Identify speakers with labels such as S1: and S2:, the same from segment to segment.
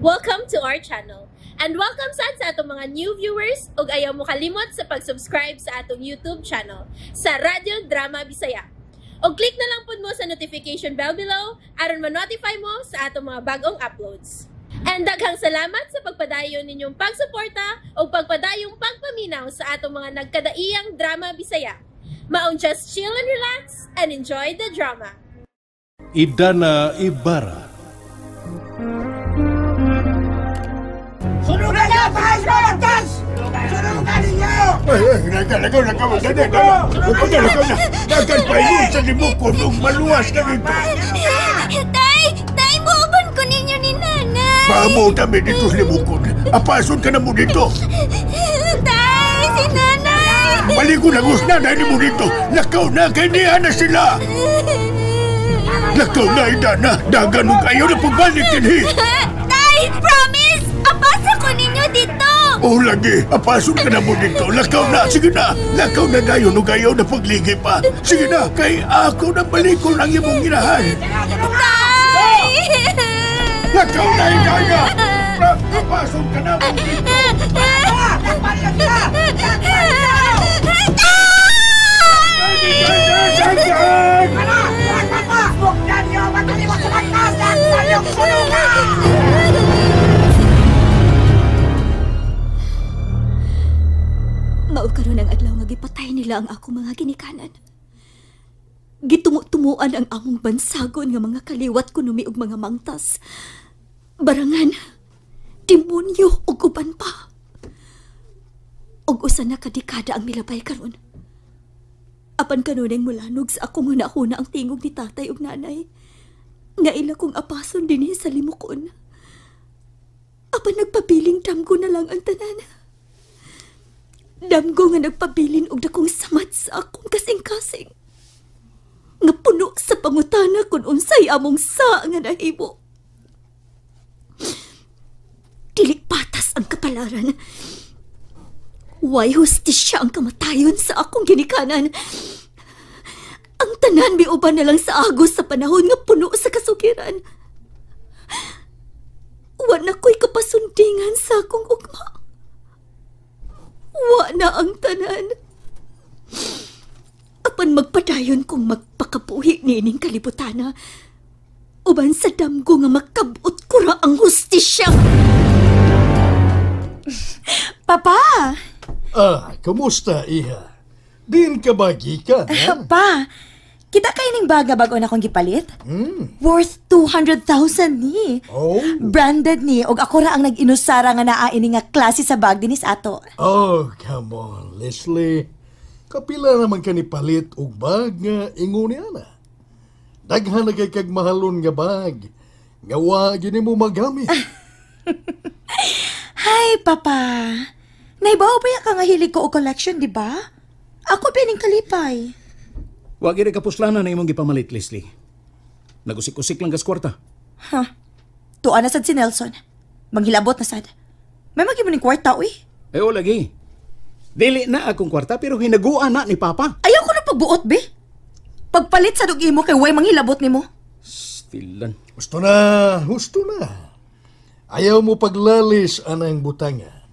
S1: Welcome to our channel. And welcome sad sa atong mga new viewers ug ayaw mo kalimot sa pag-subscribe sa atong YouTube channel sa Radyo Drama Bisaya. Og click na lang pud mo sa notification bell below aron ma-notify mo sa atong mga bagong uploads. And daghang salamat sa pagpadayon ninyong pagsuporta ug pagpadayong pagpaminaw sa atong mga nagkadaiyang drama Bisaya. Maong just chill and relax and enjoy the drama.
S2: Idana Ibarra.
S3: Sunugan niyo! Taas mo! Magtas! Sunugan ninyo!
S4: Ay, ay, lagaw, lagaw, lagaw, lagaw, lagaw, lagaw, lagaw na. Dagan pa yun sa limukon ug maluwas ka nito.
S5: Tay! Tay, muuban ko ninyo ni Nanay!
S4: Paamo kami dito sa limukon. Apason ka na mo dito.
S5: Tay! Si Nanay!
S4: Baligo na gusna na mo dito. Lakaw na, kay niya na sila. Lakaw na, Idana. Dagan ug ayaw na pagbalik dinhi.
S5: Tay! Promise! Apasa ko ninyo dito!
S4: Oh, lagi. Apason ka na mo dito. Lakaw na. Sige na. Lakaw na dayon ug ayaw na pagligi pa. Sige na, kay ako na balikon ang imong ginahan.
S5: Tay!
S4: Lakaw na, Idana. Apason ka na mo dito.
S3: Takpan niyo sila! Takpan niyo!
S4: Dagan!
S3: Ano? Takpan pa! Bukdan niyo! Matalimot sa magtas! Takpan niyo! Sunugan!
S6: Mao karon ang adlaw nga gipatay nila ang akong mga ginikanan. Gitumo-tumuan ang among bansagon nga mga kaliwat kunumi og mga mangtas. Barangan, demonyo ug uban pa. Ug usa na ka dekada ang milabay karon. Apan kanunay mulanog sa akong hunahuna ang tingog ni tatay ug nanay. Nga ila kong apason dinhi sa limukon. Apan nagpabiling damgo na lang ang tanan. Damgo nga nagpabilin og dakong samat sa akong kasing-kasing. Nga puno sa pangutana kung unsay among sa nga nahimo. Dili patas ang kapalaran. Way hustisya ang kamatayon sa akong ginikanan. Ang tanan miuban na lang sa agos sa panahon nga puno sa kasugiran. Wa na ko'y kapasundingan sa akong ugma. Wa na ang tanan. Apan magpadayon kong magpakabuhi niining kalibutana. Uban sa damgo nga makabot ko ra ang hustisya.
S7: Papa!
S8: Ah, kumusta, iha? Din ka ba gikan, ha?
S7: Pa! Kita kay ning bag nga bag-o na akong gipalit? Worth 200,000 ni.
S8: Oh.
S7: Branded ni og ako ra ang nag-inusara nga naa ini nga klase sa bag dinis ato.
S8: Oh, come on, Leslie. Kapila naman ka ni palit og bag nga ingon ni ana. Daghan na kay kag mahalon nga bag. Nga wa gyud nimo magamit.
S7: Hay, Papa. Naibaw ba ya ka nga hilig ko og collection, di ba? Ako pining kalipay.
S2: Wa gid kapuslanan na imong gipamalit, Leslie. Nagusik-usik lang kas kwarta.
S7: Tuwa na sad si Nelson. Manghilabot na sad. May magimo ning kwarta, uy.
S2: Ay, o lagi. Dili na akong kwarta pero hinaguan na ni Papa.
S7: Ayaw ko na pagbuot, be. Pagpalit sa imo kay way manghilabot nimo.
S2: Stilan.
S8: Husto na, husto na. Ayaw mo paglalis anang butanga.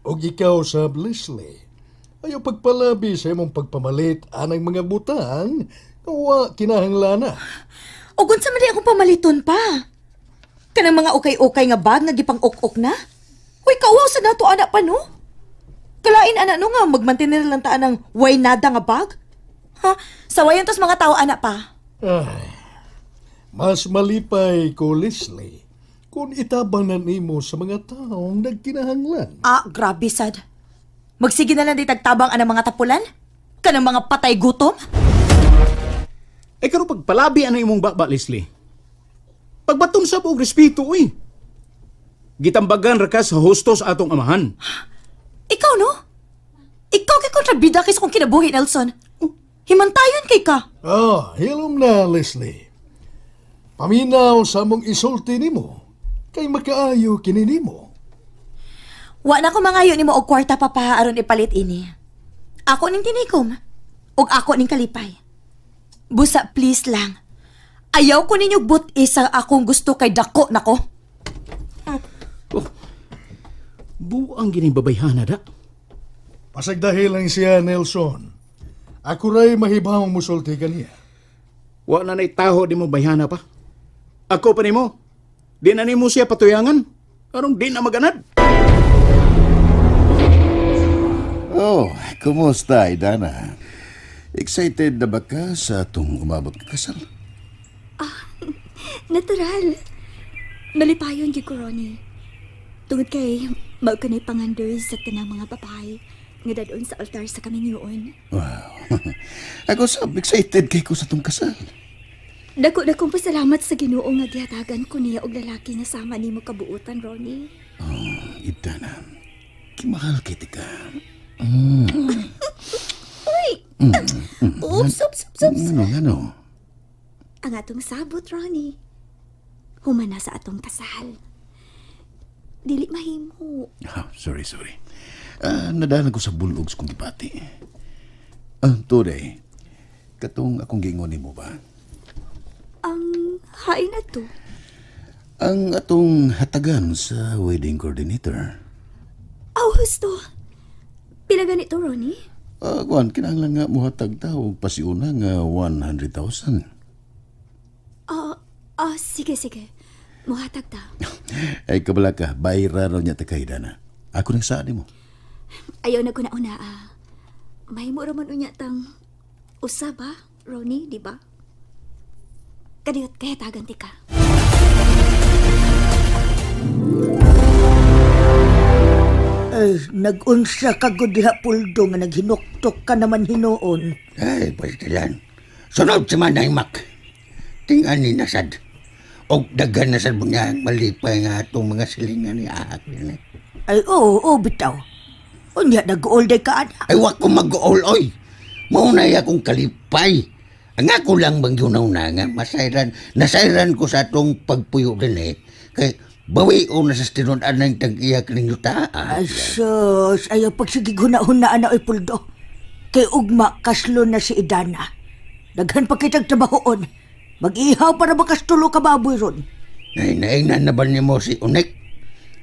S8: Og ikaw sab, Leslie, ayaw pagpalabi sa imong pagpamalit anang mga butang nga wa kinahanglana.
S7: Og unsa man di akong pamaliton pa? Kanang mga ukay-ukay nga bag nga gipang-ok-ok na? Uy, kauwaw sa nato ana pa no? Kalain ana no nga magmantener lang ta anang way nada nga bag? Ha? Sawayan tos mga tao ana pa.
S8: Ay, mas malipay ko, Leslie, kung itabang na nimo sa mga taong nagkinahanglan.
S7: Ah, grabe sad. Magsige na lang di tagtabang anang mga tapulan? Kanang mga patay gutom?
S2: Ay, karon pagpalabi ano imong baba, Leslie. Pagbaton sa og respeto, uy. Gitambagan ra ka sa husto sa atong amahan.
S7: Ikaw no? Ikaw kay kontrabida kay sa kong kinabuhi, Nelson. Himantayon kay ka.
S8: Ah, hilom na, Leslie. Paminaw sa among isulti nimo, kay makaayo kini nimo.
S7: Wa na ko mangayo nimo og kwarta papa aron ipalit ini. Ako ning tinikom ug ako ning kalipay. Busa please lang. Ayaw ko ninyo but-is ang akong gusto kay dako nako.
S2: Oh, buang gining babayhana da.
S8: Pasagdahil lang siya, Nelson. Ako ray mahibawang musulti kaniya.
S2: Wa na na'y taho di mo bayhana pa. Ako pa nimo. Di na nimo siya patuyangan. Karong di na maganad.
S4: Oh, kumusta, Idana? Excited na ba ka sa atong umabot ka kasal?
S6: Natural. Malipayon gyud ko, Ronnie. Tungod kay mao ka na'y pangandoy sa tanang mga babae nga dadon sa altar sa kaminyoon.
S4: Wow. Ako sab excited kay ko sa atong kasal.
S6: Dako na kong pasalamat sa Ginoo nga gihatagan ko niya og lalaki nga sama nimo kabuotan, Ronnie.
S4: Oh, Idana, kimahal kiti ka.
S6: Uy! Oops, oops, oops, oops.
S4: Ano?
S6: Ang atong sabot, Ronnie. Human na sa atong kasal. Dili mahimo.
S4: Oh, sorry. Nadalan ko sa bulog sa kong gibati. Today, katong akong giingon nimo ba?
S6: Ang hain na to?
S4: Ang atong hatagan sa wedding coordinator.
S6: Aw, husto. Pila ganito, Ronnie?
S4: Kuan, kinahanglan nga muhatag ta og pasiuna nga 100,000.
S6: Sige. Muhatag ta.
S4: Ay, kabala ka, bayra raw niya ta kay Dana. Ako nang saan mo.
S6: Ayaw na ko na una, May mura man unya tang usa ba, Ronnie, di ba? Kadiyot, kaya tagan ti ka.
S3: Ay, nag-unsa ka gud diha, Puldo, nga naghinuktok ka naman hinuon.
S9: Ay, pastilan. Sunod si Manay Mac. Tingan ni Nasad. Og daghan na sad mo niya ang malipay nga atong mga silingan ni Ahak din eh.
S3: Ay, oo, bitaw. Unya, nag-all day ka, ana.
S9: Ay, wag ko mag-all, oy. Maunay akong kalipay. Ang ako lang bang yunaw na nga, nasayran ko sa atong pagpuyo din eh. Kay, bawi o na sa tinud-an ng tag-iyak ninyo ta.
S3: Ay, sus, ayaw pagsigig huna-huna, ana, oy, Puldo. Kay ugma, kaslo na si Idana. Daghan pa kitang trabahoon. Mag-ihaw para makastulo ka baboy ron.
S9: Ay, naingnan na ba nimo si Unek?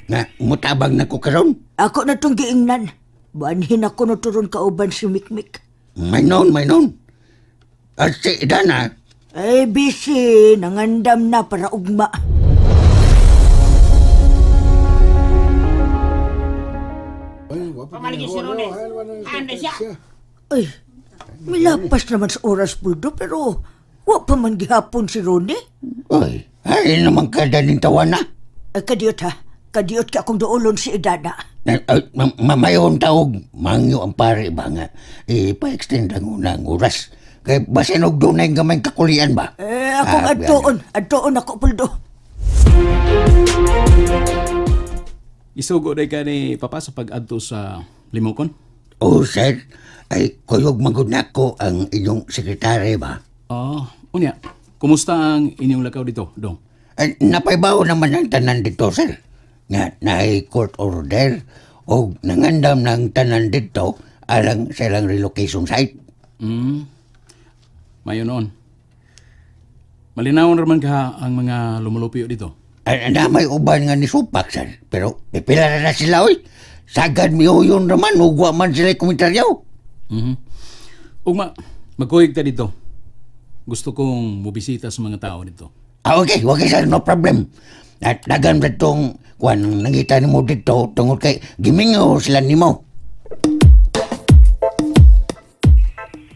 S9: Nga, mutabang na ko karon?
S3: Ako na itong giingnan. Banhin ako na turon kauban si Mikmik.
S9: May noon. At si Idana?
S3: Ay, busy. Nangandam na para ugma. Ay, milapas naman sa oras, Puldo, pero wa pa man gihapon si Ronnie.
S9: Ay, ay naman ka daning tawa na.
S3: Ay, kadiyot ha. Kadiyot ka akong duolon si Idana.
S9: Mamayon taog, mangyo ang pare ba nga. Ipa-extend lang una ang oras. Kaya basin og dunay gamay kakulian ba?
S3: Eh, akong adtoon. Adtoon ako, Puldo.
S2: Isugo day ka ni Papa sa pag-adto sa Limokon?
S9: Oh, sir. Ay, kuyog magud nako ang inyong sekretary ba?
S2: Oh, unya. Kumusta ang inyong lakaw dito, Dong?
S9: Ay, napaybaw naman ang tanan dito, sir. Nga, naay court order o nangandam ng tanan dito alang sa ilang relocation site.
S2: Mayo noon. Malinaw naman ka ang mga lumulupyo dito.
S9: Ay, na may uban nga ni Supak, sir. Pero pipila na sila, oy. Sagad miuyon naman, ugwa man sila komentaryo.
S2: Ugma, magkuyog ta dito. Gusto kong mubisita sa mga tao dito.
S9: Ah, okay, sir, no problem. At dagan ba itong kuan nangita nimo dito tungod kay gimingaw sila nimo.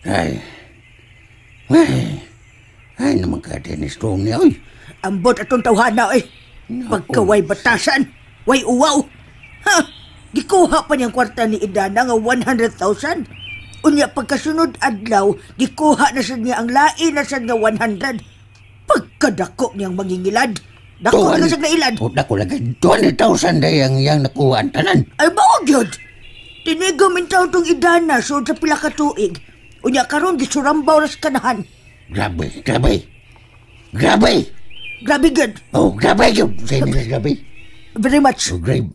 S9: Ay. Ay, naman ka, Dennis Tony, oy.
S3: Ambot atong tawhana, oy. Pagkaway batasan, way uwaw. Ha? Gikuha pa niyang kwarta ni Idana nga 100,000. Unya pagkasunod adlaw, gikuha na sad niya ang lain na sad nga 100. Pagkadako niyang mangingilad. Dako na sad na ilad.
S9: Oh, dako lagi 200,000 day ang iyang nakuha ang tanan.
S3: Ay mao gyud. Tinigom intaw tong Idana sud sa pila ka tuig. Unya karon gisurambaw ra sa kanahan.
S9: Grabe.
S3: Grabe gyud.
S9: Oh, grabe gyud. Sa English, grabe.
S3: Very much.
S9: Oh, grabe.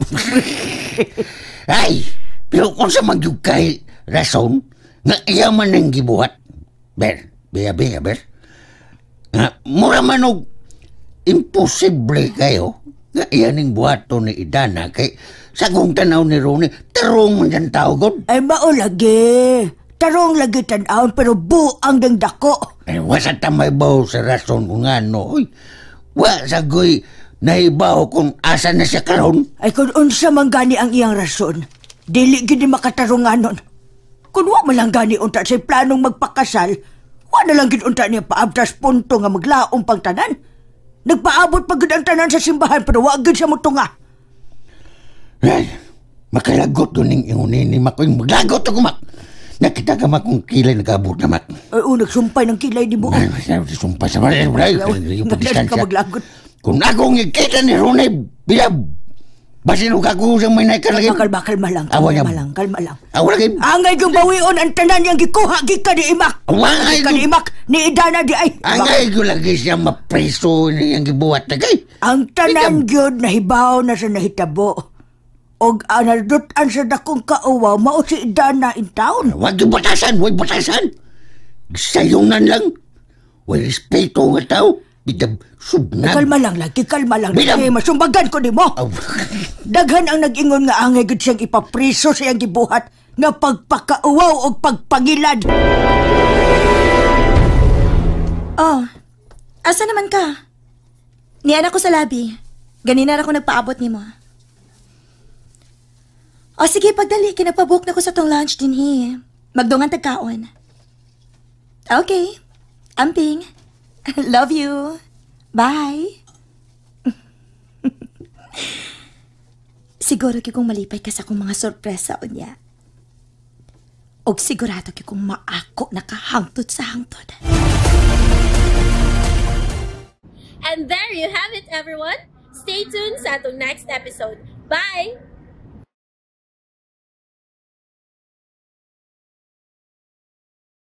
S9: Ay, pero kung sa magyug kay rason, nga iya man ang gibuhat. Ber, ber. Nga, mura man og imposible kayo Nga iyan ning buhaton ni Idana kay sa kong tanaw ni Ronnie, tarong man siyang tao god.
S3: Ay mao lagi. Tarong lagi tan-awon pero buang dang dako.
S9: Eh, wa sa tamay baw sa rason kung ano. Uy, wa sa goy nahibaw kung asa na siya karon.
S3: Ay kung unsa man gani ang iyang rason, dili gid ni makatarunganon. Kung wa man lang gani unta sa planong magpakasal, wa na lang gid unta niya paabtas punto nga maglaom pang tanan. Nagpaabot pa gid ang tanan sa simbahan pero wa gid siya motunga.
S9: Ay, makalagot doon ning ingon ni Mak. Uy, maglagot ako, Mak. Nakita ka, Mak, kung kilay nag-abot na, Mak.
S3: Ay, oh, nagsumpay ng kilay ni mo.
S9: Ay, sumpay sa mga.
S3: Ayaw, ka maglagot.
S9: Kung akong ikita ni Ronnie, bilab, basin og ako sa may naikar lagi.
S3: Kalma, kalma lang.
S9: Awa niya.
S3: Kalma lang, kalma lang.
S9: Awa lagi.
S3: Angay kong bawion ang tanan niyang gikuha gikan ni Imak.
S9: Angay
S3: Gikan ni Imak, ni Idana di ay.
S9: Angay ko lagi siya mapreso niyang gibuhat na kay.
S3: Ang tanan gyud nahibaw na sa nahitabo. Og anadut-an sa dakong kauwaw, mao si Idana in town.
S9: Wag yung batasan, wag batasan. Sayunan lang. Way respeto nga tao. Bidab, subnag.
S3: Kalma lang lagi, kalma lang
S9: Bilang-
S3: lagi. Masumbagan ko nimo.
S9: Aw.
S3: Daghan ang nag-ingon nga angay gud siyang ipapriso sa iyang gibuhat nga pagpakauwaw og pagpangilad.
S7: Oh, asa naman ka? Niyan ako sa labi. Ganina ra ko nagpaabot nimo. O sige, pagdali, kinapabook na ko sa tong lunch din hi. Magdungan tagkaon. Okay. Amping. Love you. Bye. Siguro gyud kung malipay ka sa akong mga sorpresa unya. Og sigurado gyud kung maako nakahangtod sa hangtod.
S1: And there you have it, everyone. Stay tuned sa atong next episode. Bye!